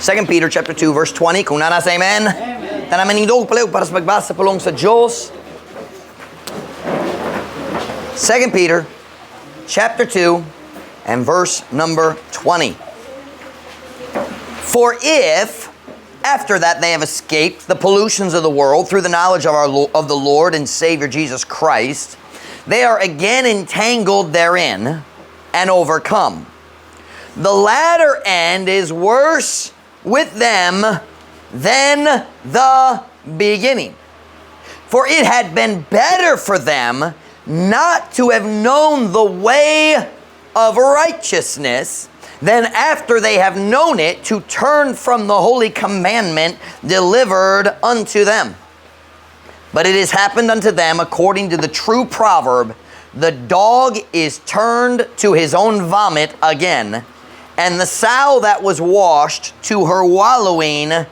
2 Peter chapter 2 verse 20. Kung naa na, say amen. Tanan manindog palihog para sa pagbasa sa pulong sa Diyos. 2 Peter chapter 2 and verse number 20. For if after that they have escaped the pollutions of the world through the knowledge of the Lord and Savior Jesus Christ, they are again entangled therein and overcome. The latter end is worse with them than the beginning. For it had been better for them not to have known the way of righteousness than after they have known it to turn from the holy commandment delivered unto them. But it has happened unto them according to the true proverb, "The dog is turned to his own vomit again, and the sow that was washed to her wallowing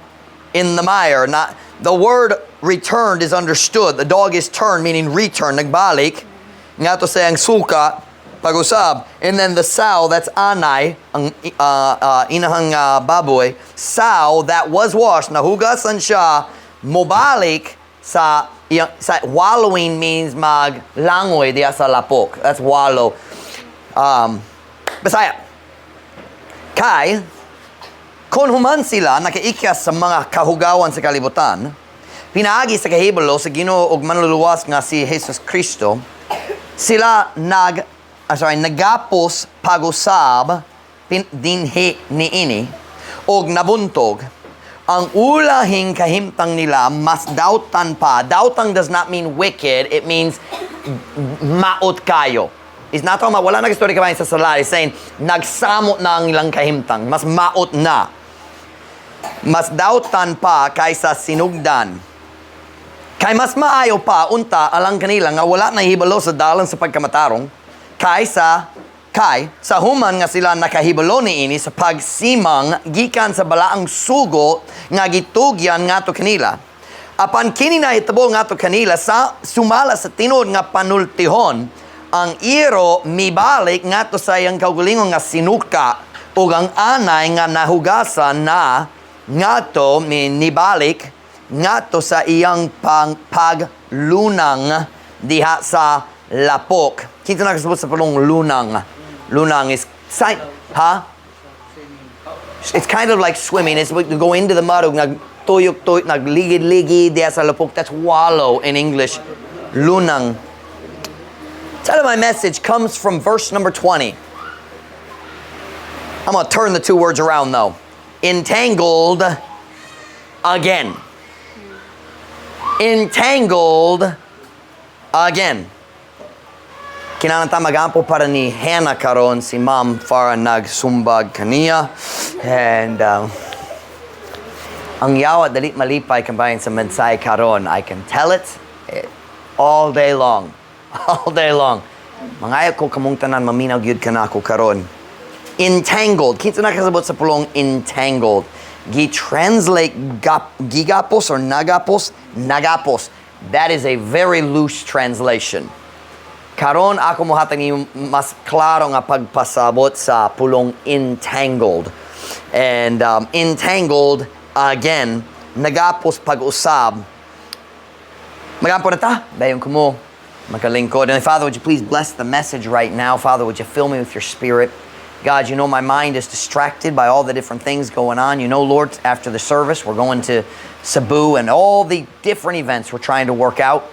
in the mire." Not the word "returned" is understood. The dog is turned, meaning return, nagbalik. Ngadto sa iyang suka, pag-usab. And then the sow, that's anay, ang inahang baboy, sow that was washed, nahugasan siya, mobalik sa wallowing means maglangoy diya sa lapok. That's wallow. Bisaya. Kay, kung human sila nakaikyas sa mga kahugawan sa kalibutan, pinaagi sa kahibalo sa Ginoo ug Manluluwas nga si Jesus Kristo, sila sorry, nagapos pag-usab dinhi niini og nabuntog. Ang ulahing kahimtang nila mas dautan pa. Dautang does not mean wicked, it means maot kayo. Is not talking about, wala na story kabahin sa sala. It's saying, nagsamot na ang ilang kahimtang. Mas maot na. Mas dautan pa kaysa sinugdan. Kay mas maayo pa unta alang kanila nga wala na hibalo sa dalan sa pagkamatarong kaysa kay sa human nga sila nakahibalo niini sa pagsimang gikan sa balaang sugo nga gitugyan ngadto kanila. Apan kini nahitabo ngadto kanila sa sumala sa tinuod nga panultihon, ang iro mibalik ngadto sa iyang kaugalingon nga sinuka ug ang anay nga nahugasan na ngadto ni nibalik ngadto sa iyang paglunang diha sa lapok. Kinsa nakasabot sa pulong "lunang"? Lunang is ha? It's kind of like swimming. It's like to go into the mud ug nagtuyok-tuyok, nagligid-ligid diha sa lapok. That's wallow in English. Lunang. Title of my message comes from verse number 20. I'm going to turn the two words around, though. Entangled again. Entangled again. Kinahanglan ta magampo para ni Hannah karon, si Ma'am Farah nagsumbag kaniya. And ang yawa dali malipay kabahin sa mensahe karon. I can tell it all day long. All day long. Mangayo ko kamong tanan maminaw gyud kanako karon. Entangled. Kinsa nakasabot sa pulong "entangled"? Gi-translate gap, gigapos or nagapos? Nagapos. That is a very loose translation. Karon ako mohatag ninyo mas klaro nga pagpasabot sa pulong "entangled". And entangled again, nagapos pag-usab. Magampo na ta. Dayon kumo makalingkod. And Father, would you please bless the message right now? Father, would you fill me with your Spirit? God, you know my mind is distracted by all the different things going on. You know, Lord, after the service, we're going to Cebu and all the different events we're trying to work out,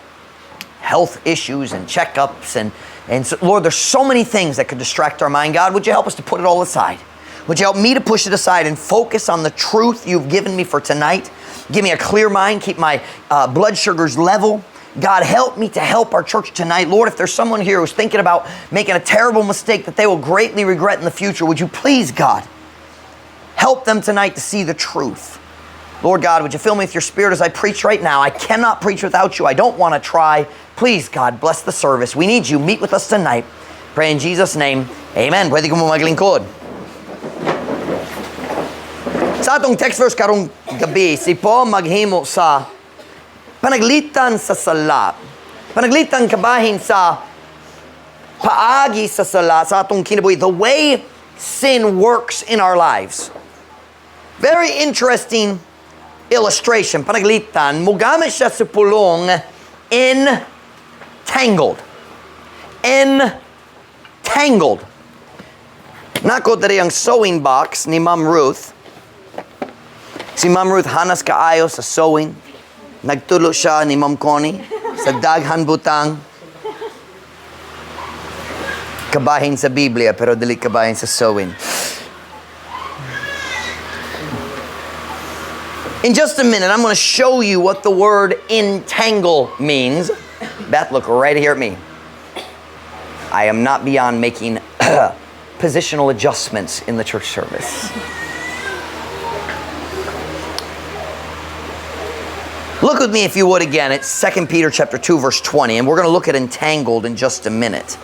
health issues and checkups. And so, Lord, there's so many things that could distract our mind. God, would you help us to put it all aside? Would you help me to push it aside and focus on the truth you've given me for tonight? Give me a clear mind, keep my blood sugars level. God, help me to help our church tonight. Lord, if there's someone here who's thinking about making a terrible mistake that they will greatly regret in the future, would you please, God, help them tonight to see the truth? Lord God, would you fill me with your Spirit as I preach right now? I cannot preach without you. I don't want to try. Please, God, bless the service. We need you. Meet with us tonight. Pray in Jesus' name. Amen. Pwede ko mo maglingkod. Sa atong text verse karong gabi, si Paul maghimo sa panaglitan sa sala. Panaglitan kabahin sa paagi sa sala sa atong kinabuhi. The way sin works in our lives. Very interesting illustration. Panaglitan, mugamit siya sa pulong "entangled." Entangled. Nako diri ang sewing box ni Ma'am Ruth. Si Ma'am Ruth hanas kaayo sa sewing. Nagtulo siya ni Ma'am Connie sa daghan butang. Kabahin sa Biblia pero dili kabahin sa sewing. In just a minute, I'm going to show you what the word "entangle" means. Beth, look right here at me. I am not beyond making positional adjustments in the church service. Look with me, if you would, again at 2 Peter chapter 2, verse 20, and we're going to look at "entangled" in just a minute.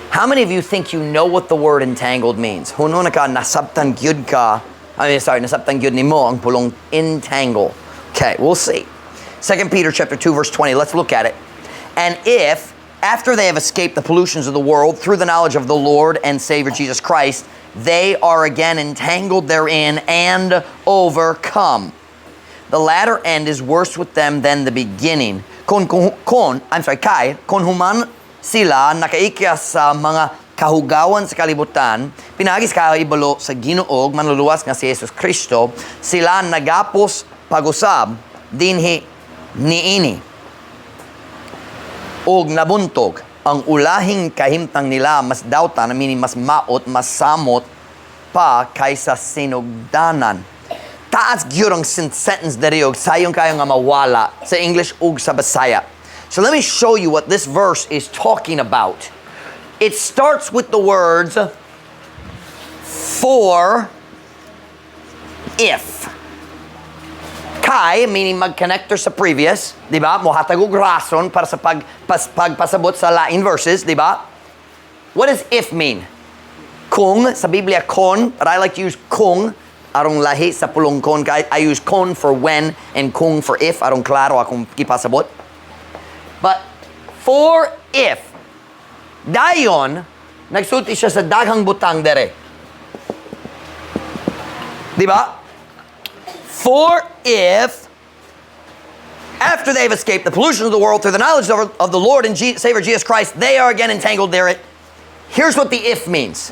How many of you think you know what the word "entangled" means? Hunong ka nasabtan gyud ka, I mean, sorry, nasabtan gyud nimo ang pulong "entangle." Okay, we'll see. 2 Peter chapter 2, verse 20. Let's look at it. "And if, after they have escaped the pollutions of the world through the knowledge of the Lord and Savior Jesus Christ, they are again entangled therein and overcome, the latter end is worse with them than the beginning." Kon, I'm sorry, kay, kon human sila nakaikyas sa mga kahugawan sa kalibutan, pinaagi sa kahibalo sa Ginoo ug manluluwas nga si Jesus Kristo, sila nagapos pag-usab dinhi niini og nabuntog. Ang ulahing kahimtang nila mas dawtan, meaning mas maot, mas samot pa kaysa sinugdanan. Taas gyud ang sentence diri og sayon kayo nga mawala sa English ug sa Bisaya. So let me show you what this verse is talking about. It starts with the words "for if." Kay, meaning mag-connector sa previous, di ba? Mohatag og rason para sa pagpasabot sa lain verses, di ba? What does "if" mean? Kung, sa Biblia "kon," but I like to use "kung," arong lahi sa pulong "kon." I use "kon" for "when" and "kung" for "if," arong klaro akong gipasabot. But "for if," dayon, nagsulti siya sa daghang butang dere. Di ba? "For if, after they've escaped the pollution of the world through the knowledge of the Lord and Savior Jesus Christ, they are again entangled therein." Here's what the "if" means.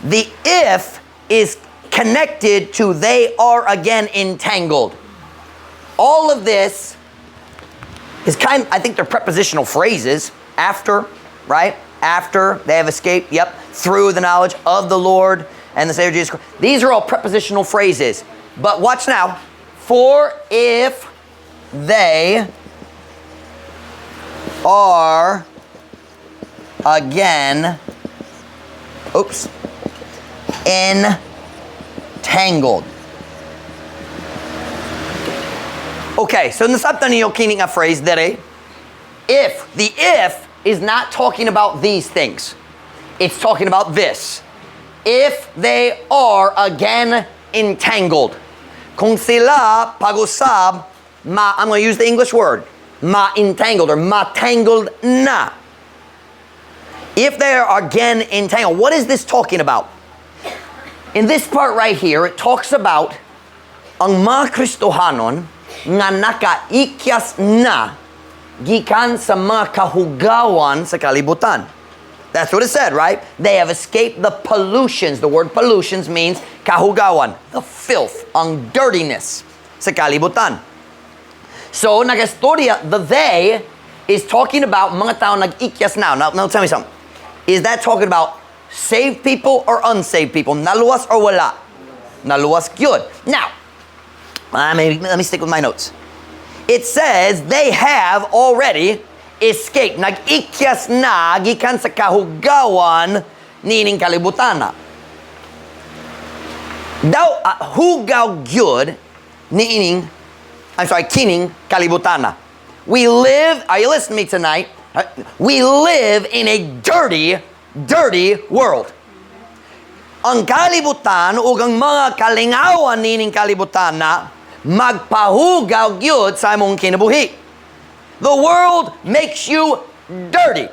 The "if" is connected to "they are again entangled." All of this is kind, I think they're prepositional phrases. "After," right? "After they have escaped," yep. "Through the knowledge of the Lord and the Savior Jesus Christ." These are all prepositional phrases. But watch now. "For if they are again," oops, "entangled." Okay, so nasabtan niyo kini nga phrase dere. "If," the "if" is not talking about these things. It's talking about this. "If they are again entangled." Kung sila pag-usab, ma, I'm going to use the English word, ma-entangled or ma-tangled na. "If they are again entangled." What is this talking about? In this part right here, it talks about ang mga Kristohanon nga nakaikyas na gikan sa mga kahugawan sa kalibutan. That's what it said, right? They have escaped the pollutions. The word "pollutions" means kahugawan, the filth, ang dirtiness sa kalibutan. So, nagastorya, the "they" is talking about mga tao nag-ikyas now. Now tell me something. Is that talking about saved people or unsaved people? Naluwas or wala? Naluwas gyud. Now, let me stick with my notes. It says they have already escaped. Nag-ikyas na gikan sa kahugawan nining kalibutana. Daw, hugaw gyud niining, I'm sorry, kining kalibutana. We live, are you listening to me tonight? We live in a dirty, dirty world. Ang kalibutan ug ang mga kalingawan nining kalibutan na magpahugaw gyud sa imong kinabuhi. The world makes you dirty.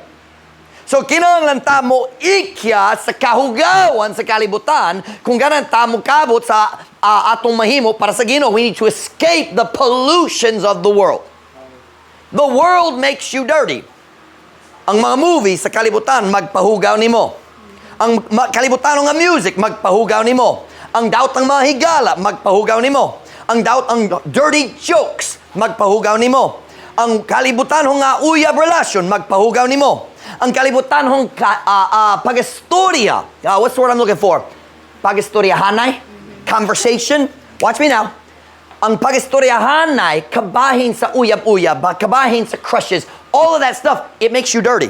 So kinahanglan ta mo ikya sa kahugawan sa kalibutan kung ganan ta mo kabot sa atong mahimo para sa Ginoo. We need to escape the pollutions of the world. The world makes you dirty. Ang mga movies sa kalibutan, magpahugaw nimo. Ang kalibutan nga music, magpahugaw nimo. Ang daot ang mga higala, magpahugaw nimo. Ang daot ang dirty jokes, magpahugaw nimo. Ang kalibutan nga uyab relasyon, magpahugaw nimo. Ang kalibutan hong pagistorya. What's the word I'm looking for? Pagistoryahanay? Conversation? Watch me now. Ang pagistoryahanay, kabahin sa uyab-uyab, kabahin sa crushes, all of that stuff, it makes you dirty.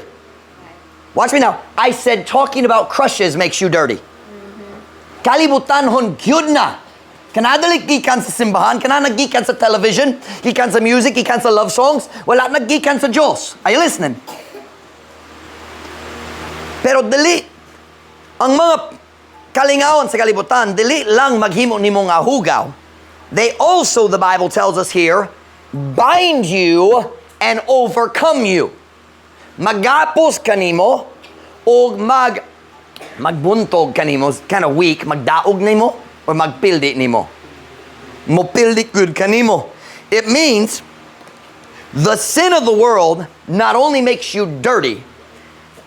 Watch me now. I said talking about crushes makes you dirty. Kalibutan hon gyud na. Kana dili gikan sa simbahan, kana gikan sa television, gikan sa music, gikan sa love songs, wala na gikan sa Diyos. Are you listening? Pero dili ang mga kalingawan sa kalibutan, dili lang maghimo nimo nga hugaw. They also, the Bible tells us here, bind you and overcome you. Magapos kanimo og magbuntog kanimo, kind of weak, magdaog nimo or magpildi nimo. Mopildi gud kanimo. It means the sin of the world not only makes you dirty,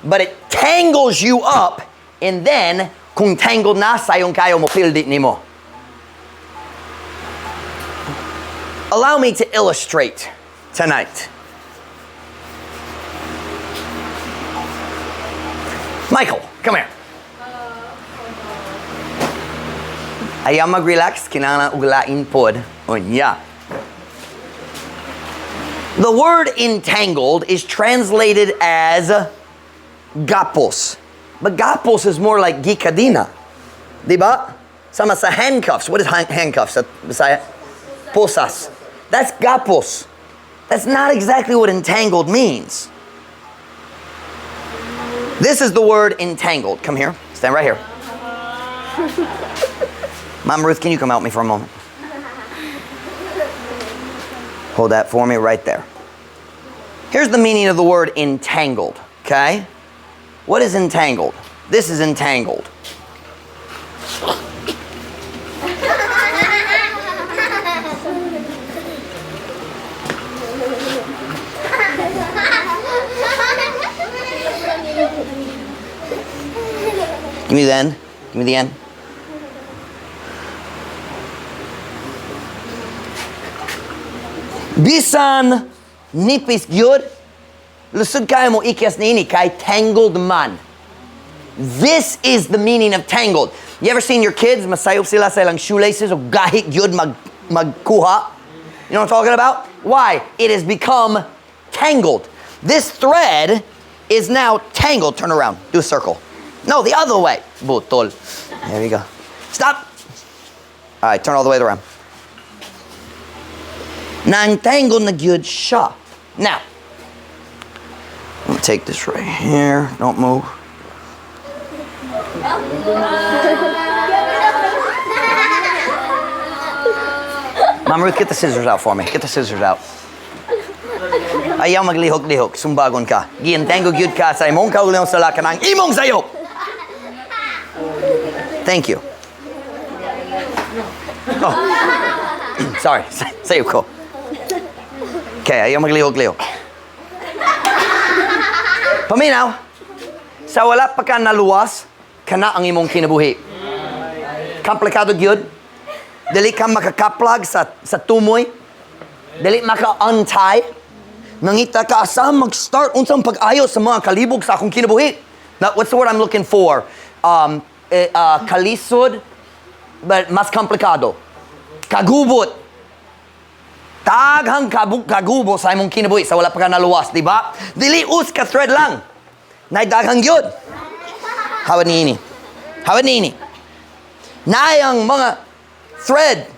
but it tangles you up, and then kung tangled na, sayon kayo mopildi nimo. Allow me to illustrate tonight. Michael, come here. Ayaw mag-relax, kinahanglan og lain pod. Unya. The word "entangled" is translated as gapos. But gapos is more like gikadina. Diba? Sama sa handcuffs. What is handcuffs? Sa Bisaya? Posas. That's gapos. That's not exactly what entangled means. This is the word "entangled." Come here. Stand right here. Mom Ruth, can you come help me for a moment? Hold that for me right there. Here's the meaning of the word "entangled," okay? What is entangled? This is entangled. Give me the end. Give me the end. Bisan nipis gyud, lusod kayo mo ikyas niini kay tangled man. This is the meaning of tangled. You ever seen your kids, masayop sila sa ilang shoelaces o gahi gyud magkuha? You know what I'm talking about? Why? It has become tangled. This thread is now tangled. Turn around. Do a circle. No, the other way. Butol. There we go. Stop. All right, turn all the way around. Na-entangle na gyud siya. Now, I'm gonna take this right here. Don't move. Mama Ruth, get the scissors out for me. Get the scissors out. Ayaw maglihok-lihok, sumbagon ka. Gi-entangle gyud ka sa imong kaugalingong sala kanang imong sayop. Thank you. Oh. Sorry, sayop ko. Okay, ayaw maglihok-lihok. Paminaw, sa wala pa ka naluwas, kana ang imong kinabuhi. Komplikado gyud. Dili ka makakaplag sa tumoy. Dili maka-untie. Nangita ka asa mag-start unsang pag-ayo sa mga kalibog sa akong kinabuhi. Now, what's the word I'm looking for? Kalisod, but mas komplikado. Kagubot. Daghang kagubo sa imong kinabuhi sa wala pa ka naluwas, di ba? Dili us ka thread lang. Nay daghang gyud. Hawad niini. Hawad niini. Naay ang mga thread.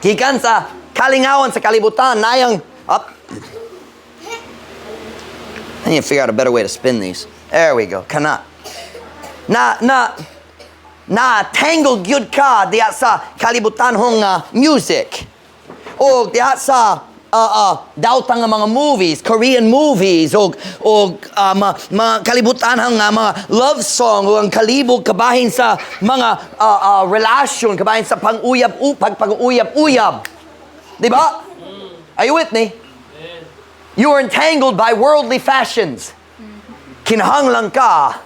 Gikan sa kalingawan sa kalibutan, naayang up. I need to figure out a better way to spin these. There we go. Kana. Na tangled gyud ka diha sa kalibutan hong music. O diha sa daotang nga mga movies, Korean movies, og mga kalibutan nga mga love song, o ang kalibog kabahin sa mga relasyon, kabahin sa pang-uyab, pag-uyab-uyab. Di ba? Are you with me? You are entangled by worldly fashions. Kinahanglan ka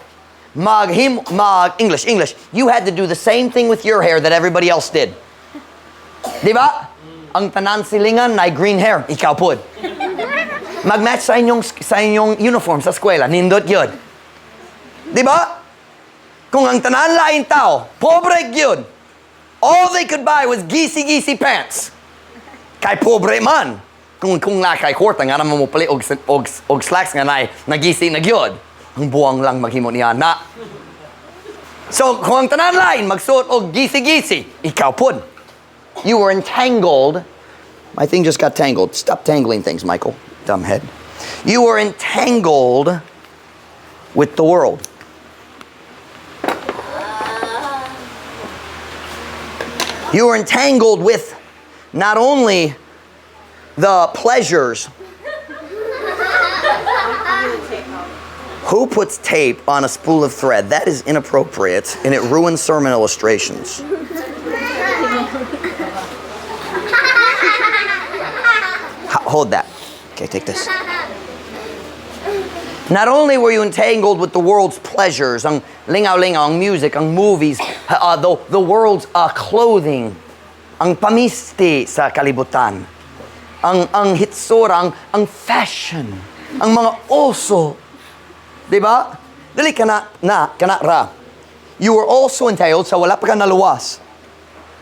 maghim mag English, English. You had to do the same thing with your hair that everybody else did. Di ba? Ang tanan silingan na green hair, ikaw pod. Mag-match sa inyong uniform sa eskwela, nindot yun. Di ba? Kung ang tanan lain tao, pobre gyud. All they could buy was gisi-gisi pants. Kay pobre man. Kung na kay kwarta nga naman mo palit og slacks nga nay nagisi na gyud. Ang buwang lang maghimo niya na. So, kung ang tanan lain magsuot og gisi-gisi, ikaw pud. You were entangled. My thing just got tangled. Stop tangling things, Michael. Dumbhead. You were entangled with the world. You were entangled with not only the pleasures. Who puts tape on a spool of thread? That is inappropriate and it ruins sermon illustrations. Hold that. Okay, take this. Not only were you entangled with the world's pleasures, ang lingaw-lingaw, ang music, ang movies, the world's clothing, ang pamisti sa kalibutan, ang hitsura, ang fashion, ang mga uso. Di ba? Dili ka na, na, kana ra. You were also entangled sa wala pa ka naluwas.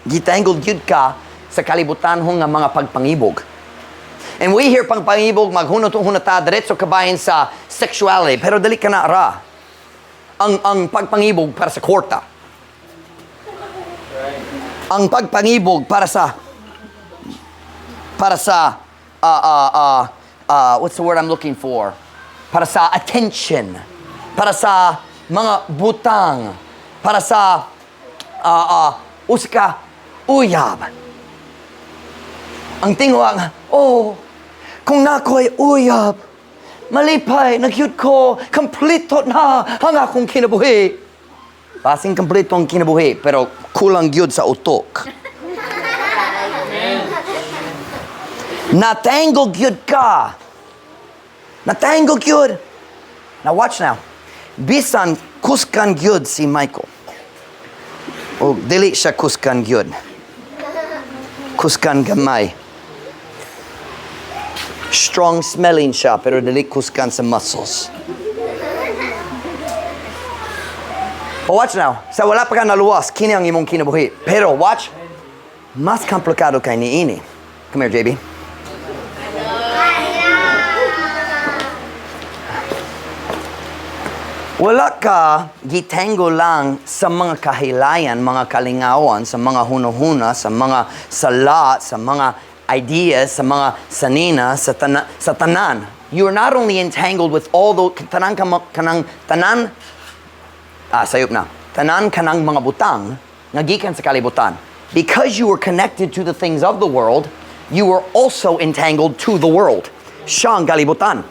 Gitangled gyud ka sa kalibutan nga mga pagpangibog. And we hear pagpangibog, maghunot-hunot ta, diretso kabahin sa sexuality. Pero dili ka na ra. Ang pagpangibog para sa kwarta. Ang pagpangibog para sa, what's the word I'm looking for? Para sa attention. Para sa mga butang. Para sa usa ka uyab. Ang tinguha, "Oh, kung nako'y uyab, malipay, nagyud ko, kompleto na ang akong kinabuhi." Basing kompleto ang kinabuhi, pero kulang gyud sa utok. Natangle gyud ka. Natangle gyud. Now watch now. Bisan kuskan gyud si Michael. O dili siya kuskan gyud. Kuskan gamay. Strong smelling siya, pero dili kuskan sa muscles. But watch now. Sa wala pa ka naluwas, kini ang imong kinabuhi. Pero watch, mas komplikado kay niini. Come here, JB. Wala ka gitango lang sa mga kahilayan, mga kalingawan, sa mga hunahuna, sa mga sala, sa mga ideas, sa mga sanina, sa tanan. You are not only entangled with all the tanan kanang tanan sayop na. Tanan kanang mga butang nga gikan sa kalibutan. Because you were connected to the things of the world, you were also entangled to the world. Siya ang kalibutan.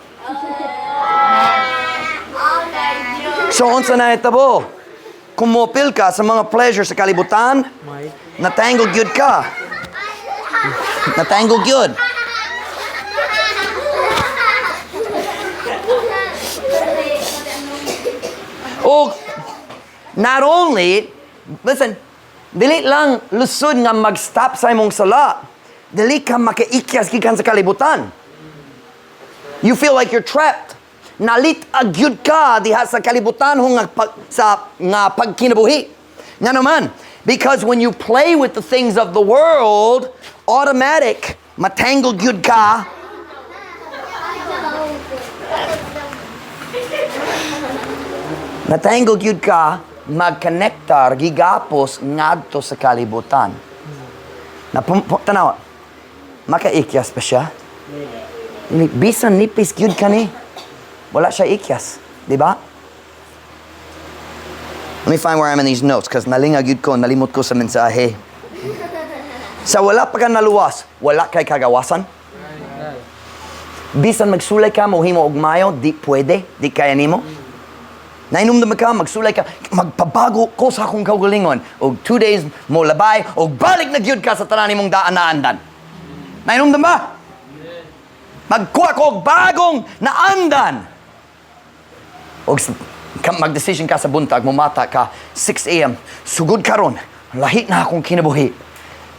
So, unsa na itabo? Kung mopil ka sa mga pleasure sa kalibutan, natangle gyud ka. Natangle gyud. O, not only, listen, dili lang lusod nga mag-stop sa imong sala. Dili ka makaikyas gikan sa kalibutan. You feel like you're trapped. Nalit-ag gyud ka diha sa kalibutan nga sa nga pagkinabuhi. Nga naman, because when you play with the things of the world, automatic, matangle gyud ka. Natangle gyud ka, magkonektar, gigapos, ngadto sa kalibutan. Na, tanawa, makaikyas pa siya? Bisan nipis gyud ka ni, wala siya ikyas. Di ba? Let me find where I'm in these notes because nalinga gyud ko, nalimot ko sa mensahe. Sa wala pa ka naluwas, wala kay kagawasan. Bisan magsulay ka, mohimo og mayo, di pwede, di kaya nimo. Nahinumdum ka, magsulay ka, magpabago ko sa akong kaugalingon. Og 2 days mo labay, og balik na gyud ka sa tanan nimong daan naandan. Nahinumdum ba? Magkuha ko og bagong naandan. Og mag-decision ka sa buntag, mumata ka, 6 a.m., sugod karon, lahi na akong kinabuhi.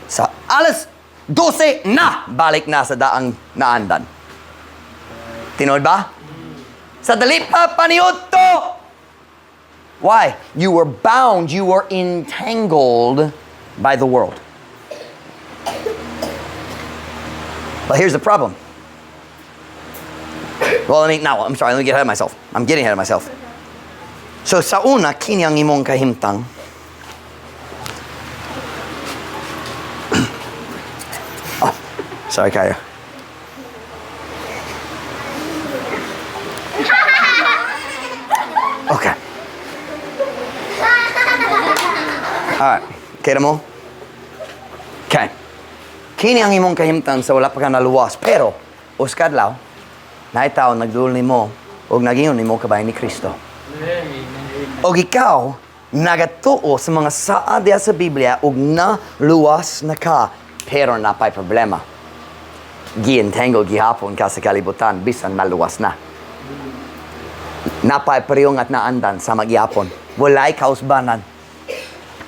Sa alas 12 na, balik na sa daang naandan. Tinuod ba? Sa dali pa paniudto. Why? You were bound, you were entangled by the world. But here's the problem. Well, let me, now, I'm sorry, let me get ahead of myself. I'm getting ahead of myself. So sa una, kini ang imong kahimtang. Oh, sorry, Kaya. Okay. All right. Kita mo? Okay. Kini ang imong kahimtang sa wala pa ka naluwas. Pero, usa ka adlaw, naay tao nagduol nimo ug nagingon nimo kabay ni Kristo. Og ikaw, nagatuo sa mga saad diha sa Biblia ug naluwas na ka, pero napay problema. Gi-entangle gihapon ka sa kalibutan bisan maluwas na. Napay parehong at naandan sa magyapon. Walay kausbanan.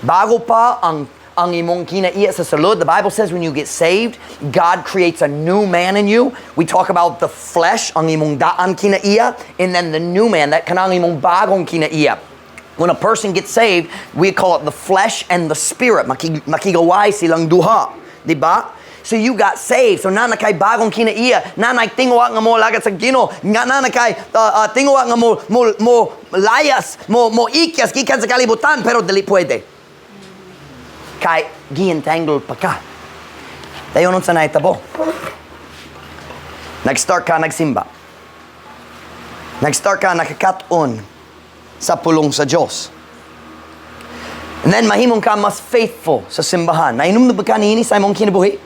Bago pa ang imong kinaiya sa sulod, the Bible says when you get saved, God creates a new man in you. We talk about the flesh, ang imong daan kinaiya, and then the new man, that kanang imong bagong kinaiya. When a person gets saved, we call it the flesh and the spirit. Makigaway silang duha. Di ba? So you got saved. So naa na kay bagong kinaiya. Naa nay tinguha nga mo alagad sa Ginoo. Nga naa na kay tinguha nga mo layas, mo ikyas gikan sa kalibutan, pero dili pwede. Kay gi-entangle pa ka. Dayon unsa nahitabo? Nag-start ka nagsimba. Nag-start ka nakakat-on sa pulong sa Diyos. And then mahimong ka mas faithful sa simbahan. Nahinumdum ba ka niini sa imong kinabuhi?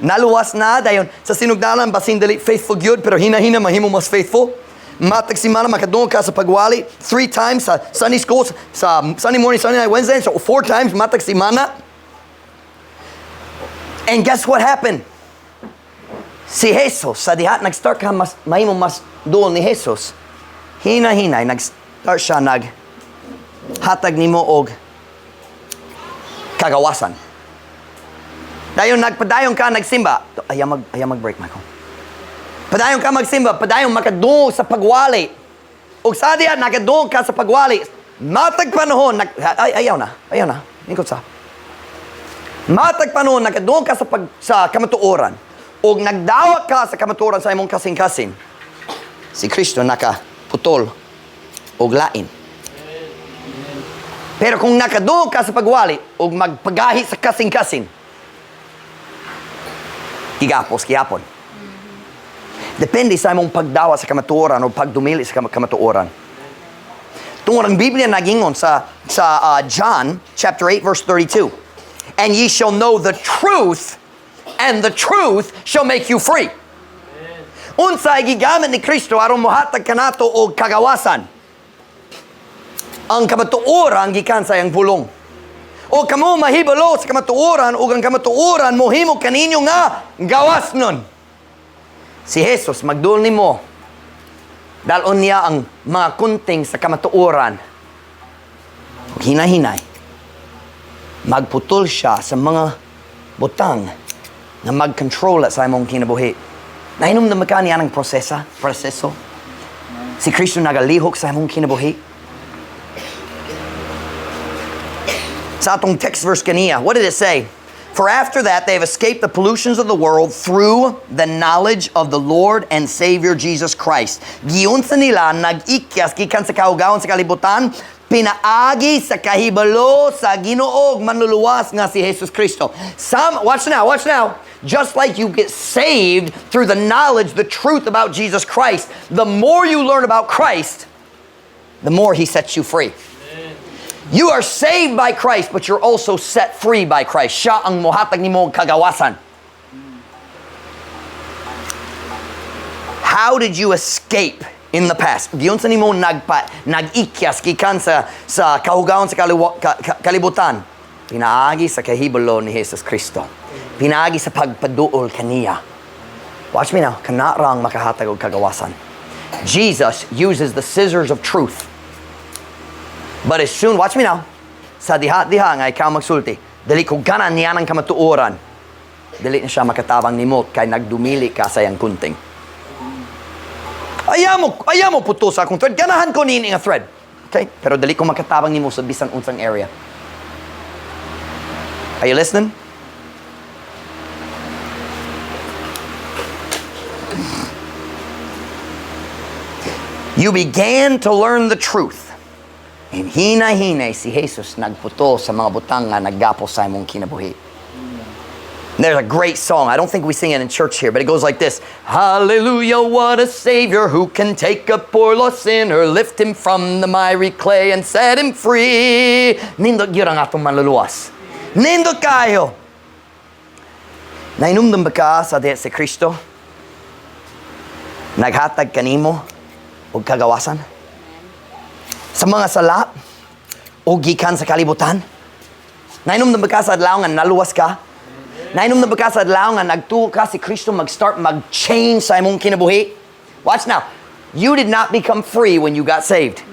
Naluwas na dayon sa sinugdanan basin dili faithful gyud, pero hina-hina mahimo mas faithful. Matag simana makadungog ka sa pagwali three times sa Sunday school, sa Sunday morning, Sunday night, Wednesday, so four times matag simana. And guess what happened? Si Jesus, sa diha nag-start ka mas mahimo mas duol ni Jesus. Hina-hinay nag-start siya nag hatag nimo og kagawasan. Dayon nagpadayon ka nagsimba. Ayaw mag-break, Michael. Padayon ka magsimba, padayon makadungog sa pagwali. Ug sa diha nakadungog ka sa pagwali. Matag panahon nag, ay, ayaw na, ayaw na. Ingkot sa. Matag panahon nakadungog ka sa kamatuoran. Ug nagdawat ka sa kamatuoran sa imong kasing-kasing. Si Kristo nakaputol og lain. Pero kung nakadungog ka sa pagwali ug magpagahi sa kasing-kasing, gigapos gihapon. Depende sa imong pagdawa sa kamatuoran o pagdumili sa kamatuoran. Tungod ang Biblia nagingon sa John chapter 8 verse 32. "And ye shall know the truth, and the truth shall make you free." Unsay gigamit ni Kristo aron mohatag kanato og kagawasan? Ang kamatuoran gikan sa iyang pulong. O kamo mahibalo sa kamatuoran ug ang kamatuoran mohimo kaninyo nga gawas nun. Si Jesus magduol nimo. Dalon niya ang mga kunting sa kamatuoran. Ug hinahinay magputol siya sa mga butang na mag-control sa imong kinabuhi. Nahinumdum ka niya ng proseso. Si Kristo nagalihok sa imong kinabuhi. Sa atong text verse kaniya, what did it say? "For after that, they have escaped the pollutions of the world through the knowledge of the Lord and Savior Jesus Christ." Giunsa nila nag-ikyas gikan sa kaugaon sa kalibutan, pinaagi sa kahibalo sa Ginoo ug manluluwas nga si Jesus Kristo. Some, watch now, watch now. Just like you get saved through the knowledge, the truth about Jesus Christ, the more you learn about Christ, the more He sets you free. You are saved by Christ, but you're also set free by Christ. Siya ang mohatag nimo og kagawasan. How did you escape in the past? Giunsa nimo nagpa nag-ikyas gikan sa kahugaon sa kalibutan? Pinaagi sa kahibalo ni Jesus Kristo. Pinaagi sa pagpaduol kaniya. Watch me now. Kana ra ang makahatag og kagawasan. Jesus uses the scissors of truth. But as soon, watch me now, sa diha-diha nga ikaw magsulti, "Dili ko gana niya ng kamatuoran," dili na siya makatabang nimo kay nagdumili ka sa iyang kunting. Ayaw mo puto sa akong thread. Ganahan ko nini nga thread. Okay? Pero dili ko makatabang nimo sa bisan unsang area. Are you listening? You began to learn the truth. And hinay-hinay si Jesus nagputo sa mga butang nga naggapos sa imong kinabuhi. There's a great song. I don't think we sing it in church here, but it goes like this. "Hallelujah, what a Savior who can take a poor lost sinner, lift him from the miry clay and set him free." Nindot gyud ang atong manluluwas. Nindot kayo. Nainumdum ba ka sa diha si Kristo naghatag kanimo og kagawasan sa mga sala o gikan sa kalibutan? Nainumdum ba ka sa adlaw nga naluwas ka? Nainumdum ba ka sa adlaw nga nagtuo ka si Kristo mag-start mag-change sa imong kinabuhi? Watch now. You did not become free when you got saved.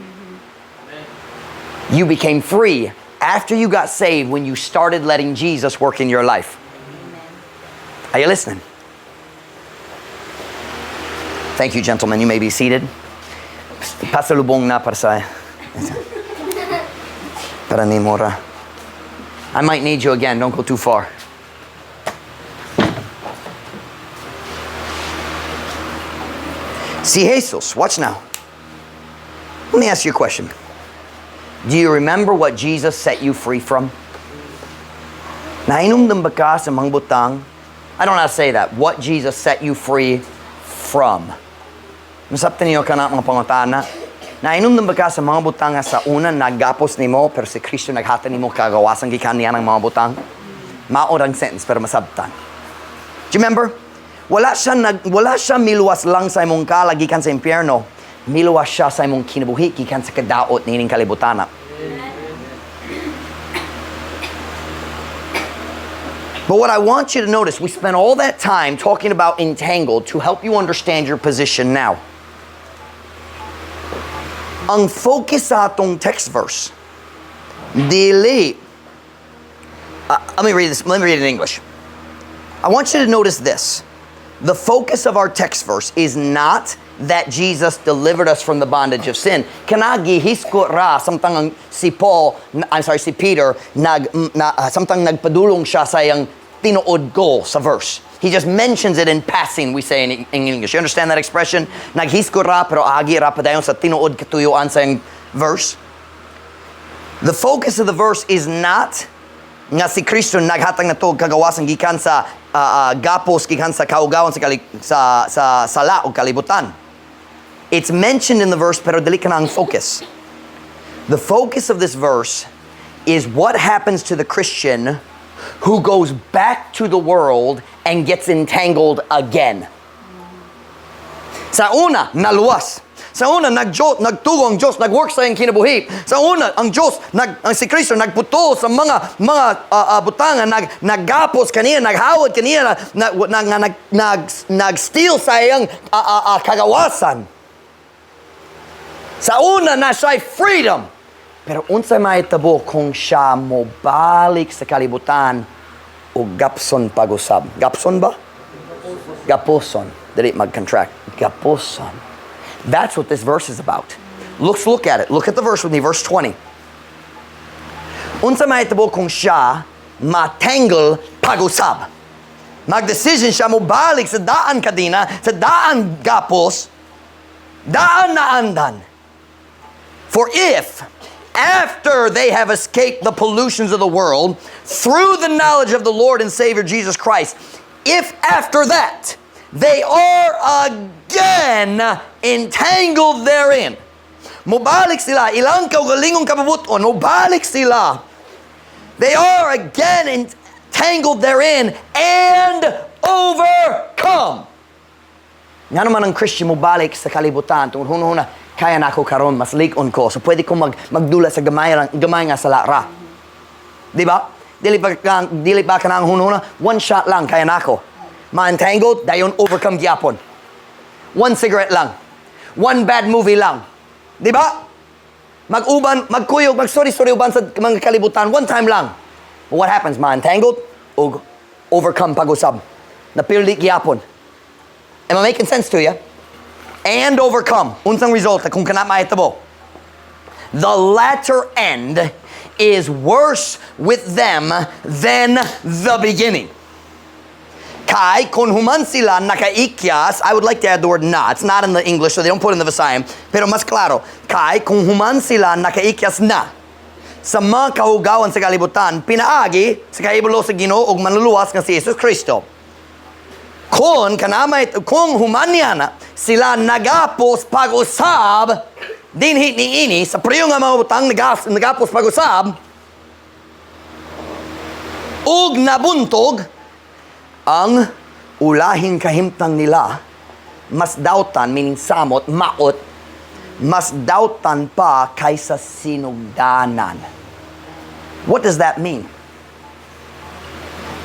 You became free after you got saved, when you started letting Jesus work in your life. Are you listening? Thank you, gentlemen. You may be seated. Pasalubong na para ni Mora. I might need you again. Don't go too far. Si Jesus, watch now. Let me ask you a question. Do you remember what Jesus set you free from? Nahinumdum ba ka sa mga butang? I don't know how to say that. What Jesus set you free from. Masabtan niyo kana mga pangutana? Nahinumdum ba ka sa mga butang nga sa una naggapos nimo pero si Kristo naghatag nimo kagawasan gikan niya ng mga butang? Mao rang sentence pero masabtan. Do you remember? Wala siya miluwas lang sa imong kalag gikan sa impyerno. Miluwas siya sa imong kinabuhi gikan sa kadaot niining kalibutana. But what I want you to notice, we spent all that time talking about entangled to help you understand your position now. Ang focus sa atong text verse, dili, let me read this, let me read it in English. I want you to notice this. The focus of our text verse is not that Jesus delivered us from the bondage of sin. Kana gihiskot ra samtang ang si Paul, I'm sorry, si Peter, samtang nagpadulong siya sa iyang tinuod goal sa verse. He just mentions it in passing, we say in English. You understand that expression? Naghiskot ra pero agi ra padayon sa tinuod katuyuan sa iyang verse. The focus of the verse is not nga si Kristo naghatag nato og kagawasan gikan sa gapos gikan sa kaugawan sa sala o kalibutan. It's mentioned in the verse pero dili kana ang focus. The focus of this verse is what happens to the Christian who goes back to the world and gets entangled again. Sa una, naluwas. Sa una, nagtugo ang Diyos, nag-work sa iyang kinabuhi. Sa una, ang Diyos, ang si Kristo, nagputo sa mga butanga, naggapos kaniya, naghawad kaniya, nag-steal sa iyang kagawasan. Sa una, na siya'y freedom. Pero unsay mahitabo kung siya mobalik sa kalibutan o gapson pag-usab? Gapson ba? Gaposon. Dili mag-contract. Gaposon. That's what this verse is about. Let's look at it. Look at the verse with me, verse 20. Unsa mahitabo kung siya matangle pag-usab? Mag-decision siya mobalik sa daan kadina, sa daan gapos, daan na andan. For if, after they have escaped the pollutions of the world, through the knowledge of the Lord and Savior Jesus Christ, if after that they are again entangled therein, mobalik sila, ilang kaugalingong kabubuton, mobalik sila. They are again entangled therein and overcome. Nga naman ang Christian mo balik sa kalibutan, tungod hunahuna, kaya na ako karon, mas lig-on ko. So pwede ko magdula sa gamay, lang, gamay nga sala ra. Di ba? Dili ba ka na ang hunahuna, one shot lang, kaya na ako. Ma-entangled, dayon overcome gyapon. One cigarette lang. One bad movie lang. Di ba? Mag-uban, magkuyog, mag-sorry-sorry uban sa mga kalibutan, one time lang. But what happens? Ma-entangled, ug overcome pag-usab. Napildi gyapon. Am I making sense to you? And overcome. Unsang resulta kung kana mahitabo? The latter end is worse with them than the beginning. Kay, kung human sila nakaikyas, I would like to add the word "na." It's not in the English, so they don't put it in the Visayan. Pero mas klaro, kay, kung human sila nakaikyas na sa mga kahugawan sa kalibutan, pinaagi sa kahibalo sa Ginoo ug Manluluwas nga si Jesus Kristo. Kung kanamay kung human niya na sila nagapos pag-usab dinhi niini sa pareho nga mga butang nagapos pag-usab ug nabuntog, ang ulahing kahimtang nila mas dautan, meaning samot, maot, mas dautan pa kaysa sinugdanan. What does that mean?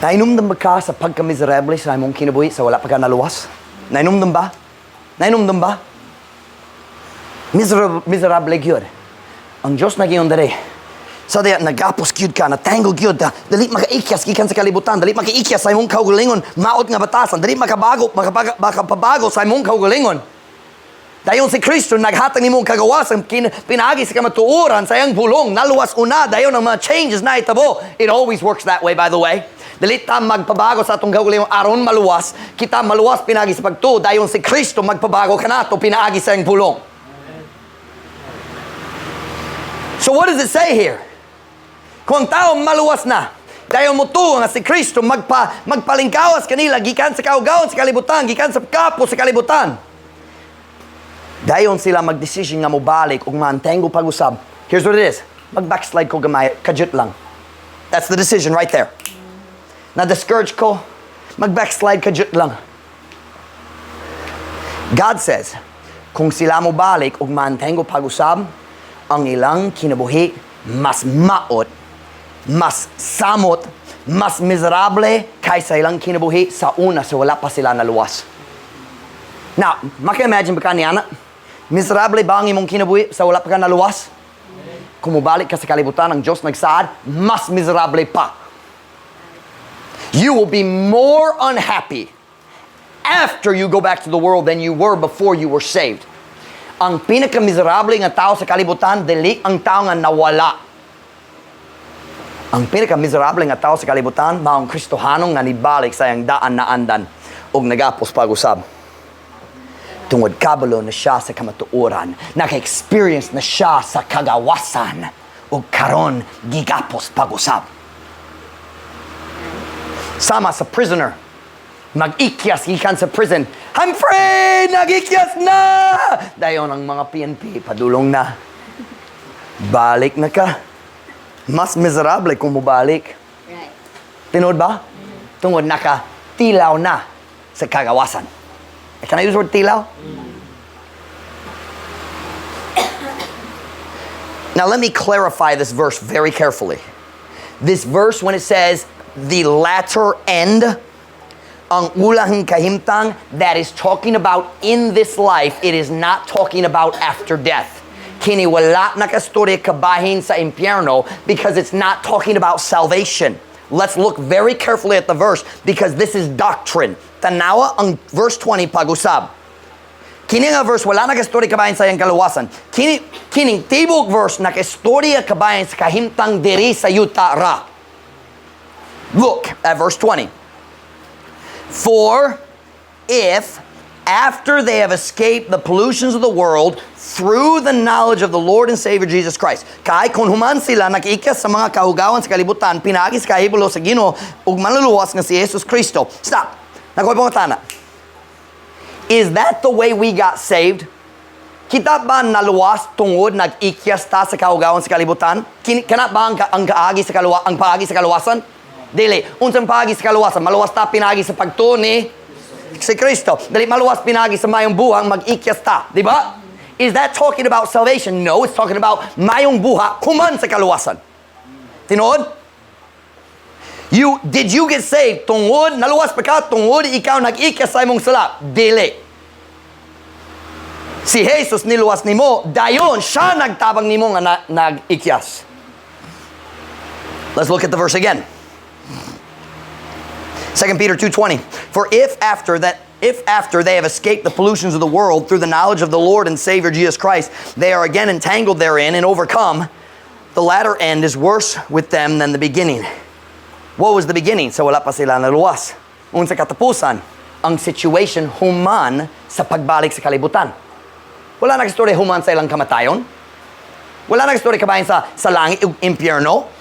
Nainumdum ba ka sa pagka-miserable sa imong kinabuhi sa wala pa ka naluwas? Nainumdum ba? Nainumdum ba? Miserable, miserable gyud. Ang Diyos nagiyon dere. Sa diya, nagapos gyud ka, natangle gyud ka, dali makaikyas gikan sa kalibutan, dali makaikyas sa imong kaugalingon, maot nga batasan, dali makabago, makapabago sa imong kaugalingon. Dayon si Kristo naghatag nimong kagawasan pinaagi sa kamatuoran sa iyang pulong, naluwas una, dayon ang mga changes na itabo. It always works that way, by the way. Dili ta magpabago sa atong kaugalingon aron maluwas, kita maluwas pinaagi sa pagtuo, dayon si Kristo magpabago kanato pinaagi sa iyang pulong. So what does it say here? Kung ang tao maluwas na, dayon mo nga si Kristo magpalingkawas kanila gikan sa kaugawan sa kalibutan, gikan sa kapo sa kalibutan. Dayon sila magdesisyon nga mobalik ug maantengo pag-usab. Here's what it is. Mag-backslide ko gamay, kadyot lang. That's the decision right there. Na-discourage ko, mag-backslide kadyot lang. God says, kung sila mobalik ug maantengo pag-usab, ang ilang kinabuhi mas maot, mas samot, mas miserable kaysa ilang kinabuhi sa una sa wala pa sila naluwas. Now, maka-imagine ba ka niya na? Miserable ba ang imong kinabuhi sa wala pa ka naluwas? Kung mubalik ka sa kalibutan, ang Diyos nagsaad, mas miserable pa. You will be more unhappy after you go back to the world than you were before you were saved. Ang pinaka-miserable nga tao sa kalibutan, dili ang tao nga nawala. Ang pinaka-miserable nga tao sa kalibutan, maong Kristohanong nga nibalik sa iyang daan na andan ug nagapos pag-usab. Tungod kabalo na siya sa kamatuoran, naka-experience na siya sa kagawasan, ug karon gigapos pag-usab. Sama sa prisoner, mag-ikyas gikan sa prison. "I'm free! Nag-ikyas na!" Dayon ang mga PNP, padulong na. "Balik na ka." Mas miserable kung mubalik. Tinuod ba? Tungod naka tilaw na sa kagawasan. Can I use the word "tilaw"? Now let me clarify this verse very carefully. This verse, when it says the latter end, ang ulahing kahimtang, that is talking about in this life. It is not talking about after death. Kini wala nakastorya kabahin sa impyerno because it's not talking about salvation. Let's look very carefully at the verse because this is doctrine. Tanawa ang verse 20 pag-usab. Kini nga verse wala nakastorya kabahin sa iyang kaluwasan. Kining tibok verse nakastorya kabahin sa kahimtang diri sa yuta ra. Look at verse 20. For if after they have escaped the pollutions of the world through the knowledge of the Lord and Savior Jesus Christ. Kay kung human sila nakiikyas sa mga kahugawan sa kalibutan, pinaagi sa kahibalo sa Ginoo ug Manluluwas nga si Jesus Kristo. Stop. Nakuha pangutana. Is that the way we got saved? Kita ba naluwas tungod nag-ikyas ta sa kahugawan sa kalibutan? Kana ba ang paagi sa kaluwasan? Dili. Unsang paagi sa kaluwasan? Maluwas ta pinaagi sa pagtuo ni. Si Kristo. Dili maluwas pinaagi sa mayong buhat, mag-ikyas ta. Di ba? Is that talking about salvation? No, it's talking about mayong buhat human sa kaluwasan. Tinuod? Did you get saved tungod, naluwas pa ka, tungod ikaw nag-ikyas sa imong sala? Dili. Si Jesus niluwas nimo, dayon siya nagtabang nimo nga nag-ikyas. Let's look at the verse again. 2 Peter 2:20. For if after they have escaped the pollutions of the world through the knowledge of the Lord and Savior Jesus Christ, they are again entangled therein and overcome, the latter end is worse with them than the beginning. What was the beginning? So wala pa sila naluwas. Unsa katapusan, ang situation human sa pagbalik sa kalibutan. Wala nag-story human sa ilang kamatayon. Wala nag-story kabahin sa langit ug impyerno.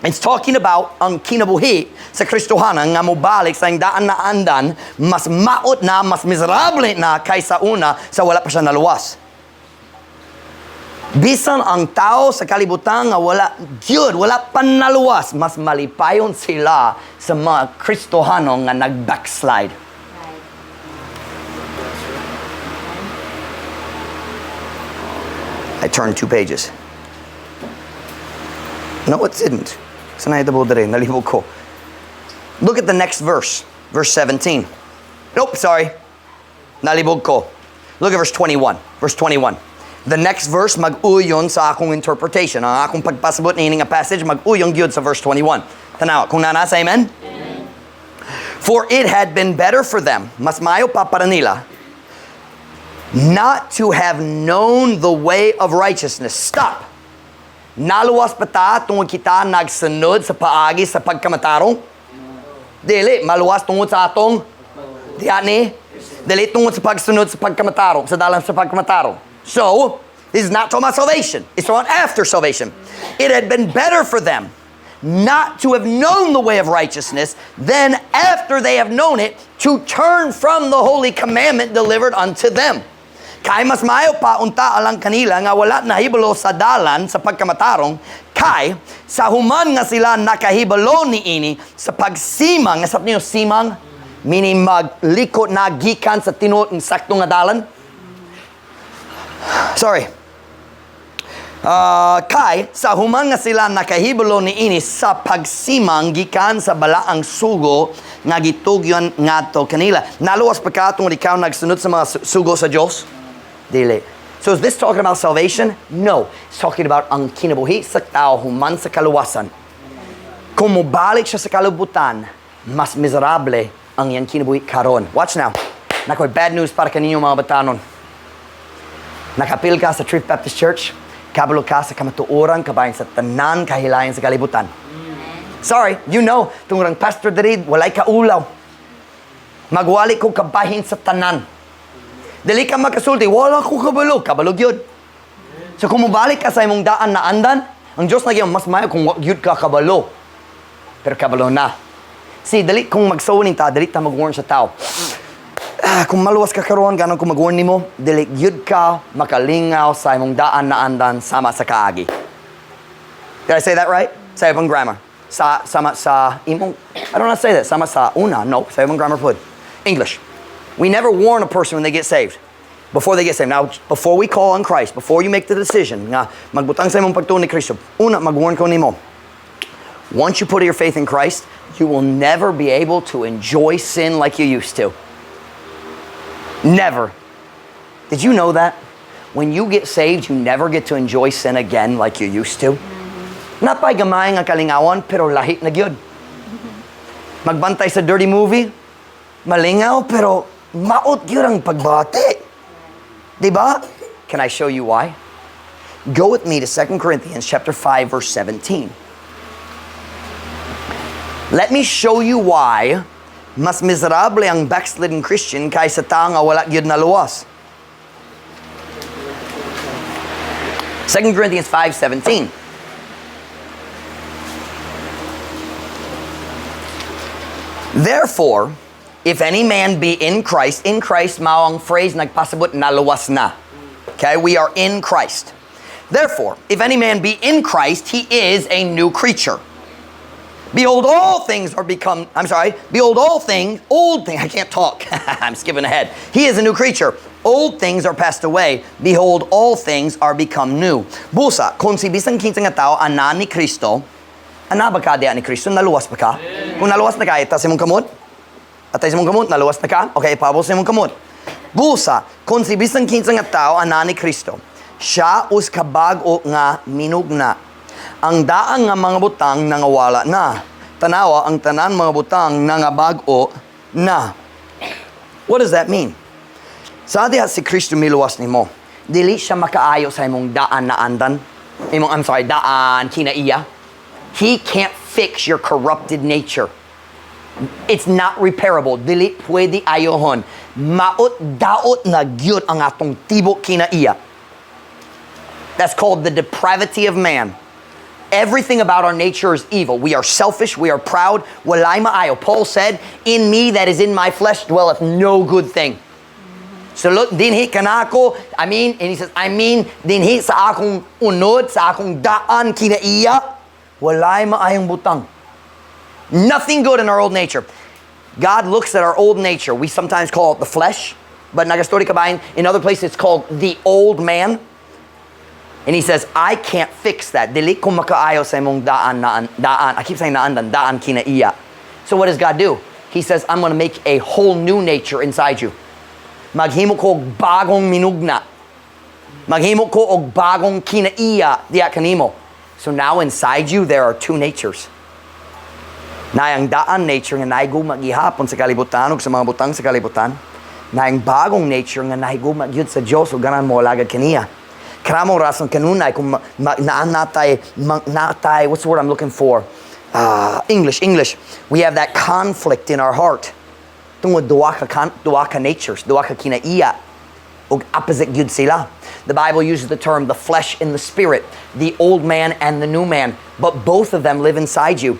It's talking about ang kinabuhi sa Kristohanan nga mobalik sa daan na andan, mas maot na, mas miserable na kaysa una sa wala pa siya naluwas. Bisan ang tao sa kalibutan nga wala gyud, wala pa naluwas, mas malipayon sila sa mga Kristohano nga nag-backslide. I turned 2 pages. No, it didn't. Sanay ito dere, nalibog ko. Look at the next verse, verse 17. Nope, sorry. Nalibog ko. Look at verse 21. Verse 21. The next verse, mag-uyon sa akong interpretation. Ang akong pagpasabot ni nga passage, mag-uyon gyud sa verse 21. Tanawa, kung nanasa, amen? Amen? For it had been better for them, mas maayo pa para nila, not to have known the way of righteousness. Stop. Naluwas pa ta tungod kita nagsunod sa paagi sa pagkamatarong? Dili, maluwas tungod sa atong diani. Dili tungod sa pagsunod sa pagkamatarong, sa dalan sa pagkamatarong. So, this is not talking about salvation. It's talking about after salvation. It had been better for them not to have known the way of righteousness than after they have known it to turn from the holy commandment delivered unto them. Kay mas maayo pa unta alang kanila nga wala nahibalo sa dalan sa pagkamatarong, kay sa human nga sila nakahibalo niini sa pagsimang, nga sa niyo simang, meaning maglikot na gikan sa tinuod ng sakto nga dalan. Sorry. Kay sa human nga sila nakahibalo niini sa pagsimang gikan sa balaang sugo nga gitugyon ngadto kanila. Naluwas pa ka tungod ikaw nagsunod sa mga sugo sa Dios? Dili. So is this talking about salvation? No. It's talking about ang kinabuhi sa tao human sa kaluwasan. Kung mobalik siya sa kalibutan, mas miserable ang iyang kinabuhi karon. Watch now. Nakoy bad news para kaninyo mga batanon. Nakapil ka sa Truth Baptist Church, kabalo ka sa kamatuoran, kabahin sa tanan kahilayan sa kalibutan. Sorry, you know, tungod ang pastor diri, walay kaulaw. Magwali ko kabahin sa tanan. Dili ka makasulti, wala ko kabalo, kabalo gyud. So kung mobalik ka sa imong daan na andan, ang Diyos nagyan mas maayo kung wa gyud ka kabalo. Pero kabalo na. See, dali kung magsuwin ta, dali ta mag-warn sa tao. Kung maluwas ka karon, ganon kung mag-warn nimo, dili gyud ka makalingaw sa imong daan na andan sama sa kaagi. Did I say that right? Sa imong grammar. Sa, sama sa imong, I don't know how to say that. Sama sa una, no, sa imong grammar pud. English. We never warn a person when they get saved. Before they get saved. Now, before we call on Christ, before you make the decision, nga magbutang sa imong pagtuo ni Kristo, una, mag-warn ko nimo. Once you put your faith in Christ, you will never be able to enjoy sin like you used to. Never. Did you know that? When you get saved, you never get to enjoy sin again like you used to. Not by gamay nga kalingawan, pero lahi na gyud. Magbantay sa dirty movie, malingaw, pero maot gyud ang pagbati. Diba? Can I show you why? Go with me to 2 Corinthians chapter 5, verse 17. Let me show you why mas miserable ang backslidden Christian kaysa tao nga wala gyud naluwas. 2 Corinthians 5:17. Therefore, if any man be in Christ mao ang phrase nagpasabot naluwas na. Okay, we are in Christ. Therefore, if any man be in Christ, he is a new creature. Behold, all things are become, I'm sorry, behold, all things, old things, I can't talk. I'm skipping ahead. He is a new creature. Old things are passed away. Behold, all things are become new. Busa, kung si bisan kinsa nga tao ana ni Kristo, ana ba ka diha ni Kristo? Naluwas ba ka? Kung naluwas na ka, itaas imong kamot. Atay imong kamot, naluwas na ka? Okay, ipabos imong kamot. Busa, kung si bisan kinsa nga tao ana ni Kristo, siya usa ka bag-o nga minugna. Ang daan nga mga butang nangawala na. Tanawa, ang tanan mga butang nangabag-o na. What does that mean? Sa diha si Kristo miluwas nimo, dili siya makaayo sa imong daan na andan. Imong, I'm sorry, daan kinaiya. He can't fix your corrupted nature. It's not repairable. Dili pwede ayohon. Maot daot na gyud ang atong tibok kinaiya. That's called the depravity of man. Everything about our nature is evil. We are selfish. We are proud. Walay maayo. Paul said, "In me, that is in my flesh, dwelleth no good thing." So look, dinhi kanako, I mean, and he says, I mean, dinhi sa akong unod, sa akong daan kinaiya, walay maayong butang. Nothing good in our old nature. God looks at our old nature. We sometimes call it the flesh, but nagastorya ka ba, in other places it's called the old man. And he says, "I can't fix that." Dili ko makaayo sa imong daan, naan, daan. I keep saying naandan, daan kinaiya. So what does God do? He says, "I'm going to make a whole new nature inside you. Maghimo ko og bagong minugna. Maghimo ko og bagong kinaiya diya kanimo." So now inside you, there are two natures. Naay ang daan nature nga nahigugma gihapon sa kalibutan ug sa mga butang sa kalibutan. Naay ang bagong nature nga nahigugma gyud sa Dios ug ganahan moalagad kaniya. Kanang rason kanunay kung naa natay natay, what's the word I'm looking for? English, English. We have that conflict in our heart. Tungod duha ka natures, duha ka kinaiya ug opposite gyud sila. The Bible uses the term the flesh and the spirit, the old man and the new man, but both of them live inside you.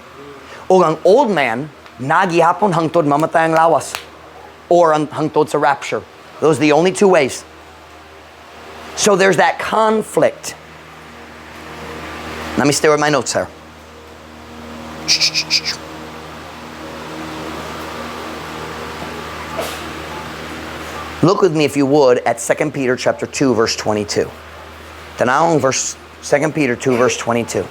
Ug ang old man naa gihapon hangtod mamatay ang lawas or hangtod sa rapture. Those are the only two ways. So there's that conflict. Let me stay with my notes here. Look with me, if you would, at 2 Peter chapter 2, verse 22. Tanawang verse 2 Peter 2, verse 22.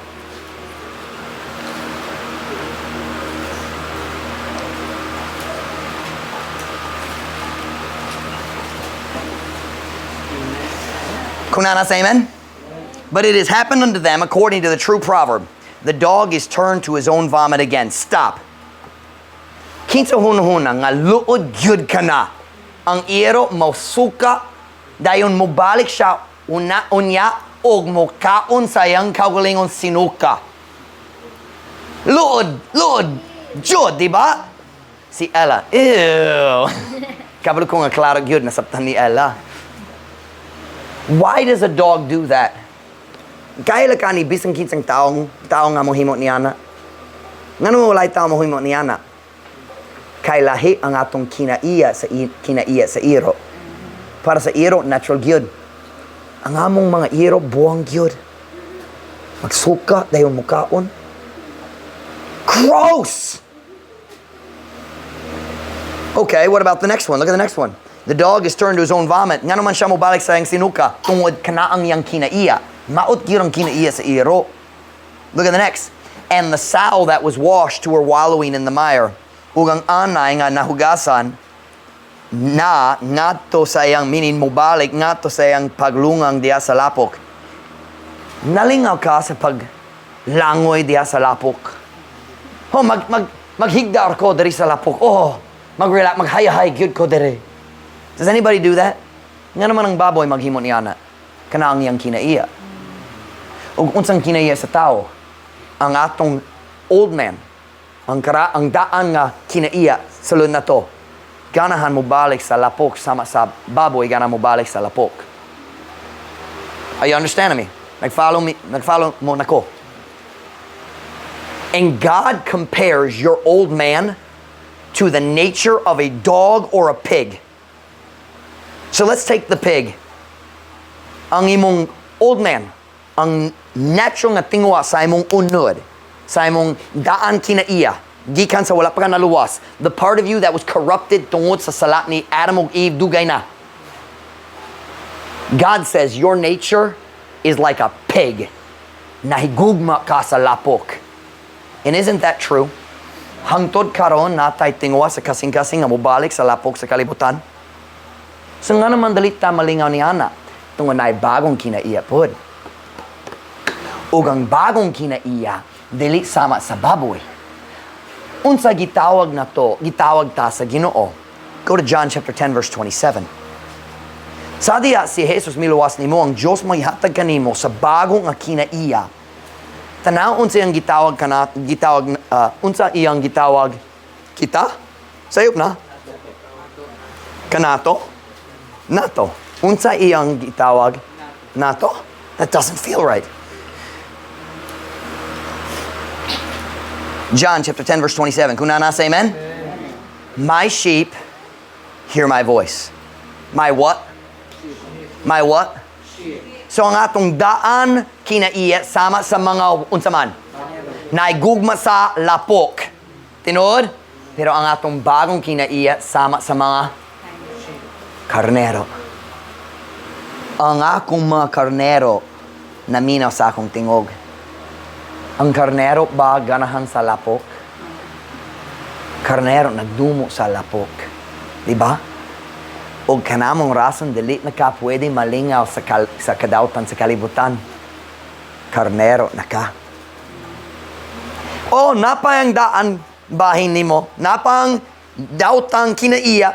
Kung naa na, say amen. But it has happened unto them according to the true proverb: "The dog is turned to his own vomit again." Stop. Kinsa hunahuna nga luod gyud kana ang iro mosuka dayon mobalik siya una unya og mokaon sa iyang kaugalingon sinuka? Luod, luod, jud, di ba? Si Ella, ew. Kabalo ko nga klaro gyud nasabtan ni Ella. Why does a dog do that? Kaya ka ni bisan kinsang taong tao nga mohimo niana. Ngano walay tao mohimo niana? Kay lahi ang atong kinaiya sa iro. Para sa iro, natural gyud. Ang among mga iro, buang gyud. Magsuka, dayon mukaon. Gross! Okay, what about the next one? Look at the next one. The dog is turned to his own vomit. Ngano man siya mobalik sa iyang sinuka? Tungod kana ang iyang kinaiya. Maot gyud ang kinaiya sa iro. Look at the next. And the sow that was washed to her wallowing in the mire. Ug ang anay nga nahugasan na ngadto sa iyang, meaning mobalik ngadto sa iyang paglungang diha sa lapok. Nalingaw ka sa paglangoy diha sa lapok? Oh, maghigda ko diri sa lapok. Oh, mag-relax, maghayahay gyud ko diri. Does anybody do that? Ngano man ang baboy maghimo niana? Kana ang iyang kinaiya. Ug unsang kinaiya sa tao? Ang atong old man, ang daan nga kinaiya sa sulod nato. Ganahan mo balik sa lapok sama sa baboy ganahan mo balik sa lapok. Are you understanding me? Nag-follow me, nag-follow mo nako? And God compares your old man to the nature of a dog or a pig. So let's take the pig. Ang imong old man, ang natural nga tinguha sa imong unod. Sa imong daan kinaiya, gikan sa wala pa ka naluwas. The part of you that was corrupted tungod sa sala ni Adam ug Eve dugay na. God says your nature is like a pig. Nahigugma ka sa lapok. And isn't that true? Hangtod karon naa tay tinguha sa kasing-kasing nga mobalik sa lapok sa kalibutan. So ngano man dili ta malingaw ni ana, tungod naay bagong kinaiya pod. Ug ang bagong kinaiya dili sama sa baboy. Unsa gitawag nato, gitawag ta sa Ginoo? Go to John chapter 10 verse 27. Sa diha si Jesus miluwas nimo, ang Dios maghatag kanimo sa bago nga kinaiya. Tanaw unsa iyang gitawag kana gitawag unsa iyang gitawag kita? Sayop na. Kanato? Nato. Unsa iyang gitawag nato? That doesn't feel right. John chapter 10 verse 27. Kung naa na, say amen. My sheep hear my voice. My what? My what? So ang atong daan kinaiya sama sa mga unsa man? Naigugma sa lapok. Tinuod? Pero ang atong bagong kinaiya sama sa mga karnero. Ang akong mga karnero naminaw sa akong tingog. Ang karnero ba ganahan sa lapok? Karnero nagdumo sa lapok. Di ba? O kanamong rason dili na ka pwede malingaw sa kadautan sa kalibutan. Karnero na ka. Oh, naa pa ang daan bahin nimo. Naa pa ang daotang kinaiya.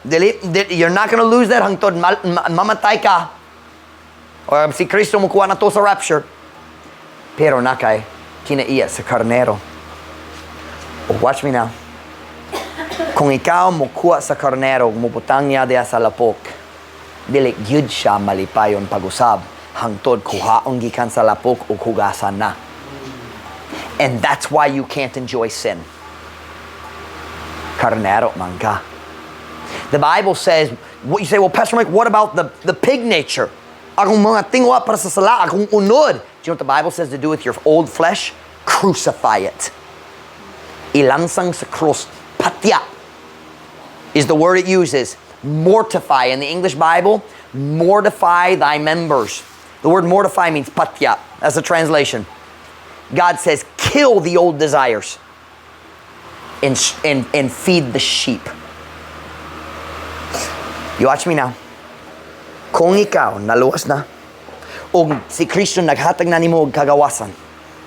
Dili, dili, you're not gonna lose that hangtod mamatay ka. Or si Kristo mukuha nato sa rapture. Pero naa kay kinaiya sa karnero. Oh, watch me now. Kung ikaw mukuha sa karnero, mubutang niya diha sa lapok, dili gyud siya malipayon pag-usab hangtod kuhaon gikan sa lapok ug hugasan na. And that's why you can't enjoy sin. Karnero man ka. The Bible says, what you say, "Well, Pastor Mike, what about the pig nature? Akong mga tinguha para sa sala, akong unod." Do you know what the Bible says to do with your old flesh? Crucify it. Ilansang sa cross. Patya is the word it uses. Mortify. In the English Bible, mortify thy members. The word mortify means patya. That's a translation. God says, kill the old desires and feed the sheep. You watch me now. Kung ikaw naluwas na, o si Kristo naghatag na nimo og kagawasan,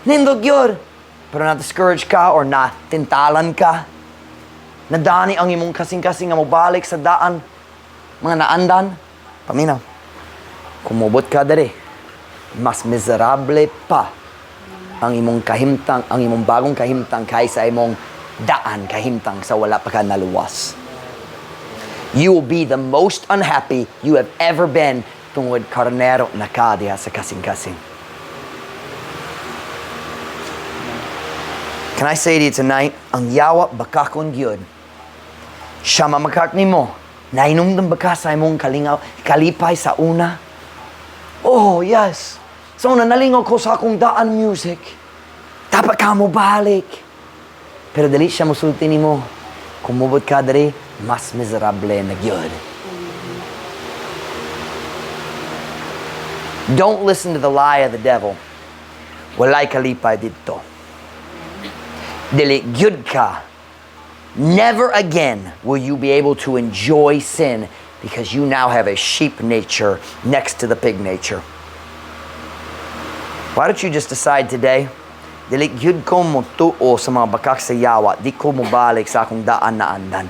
nindot gyud. Pero na-discourage ka or na tintalan ka, nadani ang imong kasing-kasing nga mobalik sa daan, mga naandan, paminaw. Kung mobot ka diri, mas miserable pa ang imong kahimtang, ang imong bagong kahimtang kaysa imong daan kahimtang sa wala pa ka naluwas. You will be the most unhappy you have ever been tungod karnero na ka diha sa kasing-kasing. Can I say to you tonight, ang yawa bakakon gyud. Siya mamakak nimo. Nahinumdum ba ka sa imong kalingaw, kalipay sa una? Oh, yes. Sa una, nalingaw ko sa akong daan music. Dapat ka mo balik. Pero dili siya musulti nimo. Kung mubot ka diri, mas miserable na gyud. Don't listen to the lie of the devil. Walay kalipay didto. Dili gyud ka. Never again will you be able to enjoy sin because you now have a sheep nature next to the pig nature. Why don't you just decide today, dili gyud ko motuo sa mga bakak sa yawa, di ko mobalik sa akong daan na andan.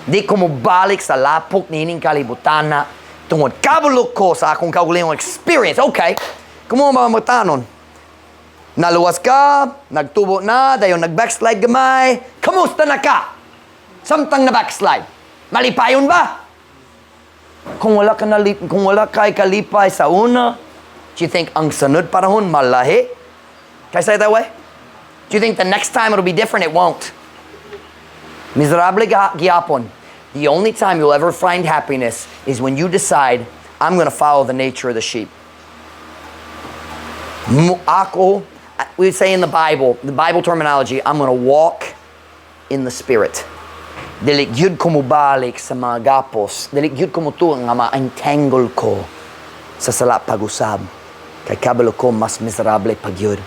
Di ko mobalik sa lapok niining kalibutana tungod kabalo ko sa akong kaugalingong experience. Okay, kamo mga matanon. Naluwas ka, nagtubo na, dayon nag-backslide gamay. Kamusta na ka? Samtang na backslide. Malipayon ba? Kung wala kay kalipay sa una, do you think ang sunod panahon malahi? Can I say it that way? Do you think the next time it'll be different? It won't. Miserable gihapon. The only time you'll ever find happiness is when you decide, "I'm going to follow the nature of the sheep." Ako, We would say in the Bible terminology, I'm gonna walk in the Spirit. Dili gyud ko mobalik sa mga gapos. Dili gyud ko motuo nga ma-entangle ko sa sala pag-usab. Kay kabalo ko mas miserable pa gyud.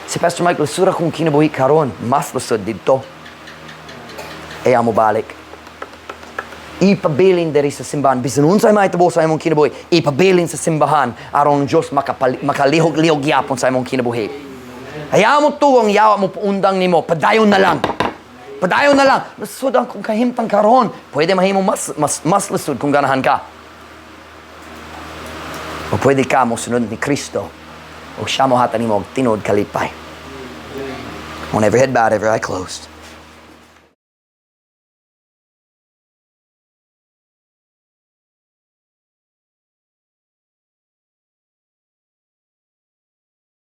Si Pastor Mike, lisod akong kinabuhi karon, mas lisod didto. Ayaw mo balik. Ipabilin diri sa simbahan. Bisan unsay mahitabo sa imong kinabuhi, ipabilin sa simbahan aron ang Diyos makalihok-lihok gyapon sa imong kinabuhi. Ayaw mo tuo ang yawa mo paundang nimo, padayon na lang. Padayon na lang. Lisod ang kong kahimtang karon. Pwede mahimo mas lisod kung ganahan ka. O pwede ka mo sunod ni Kristo o siya mo hatag nimo og tinuod kalipay. On every head bowed, every eye closed.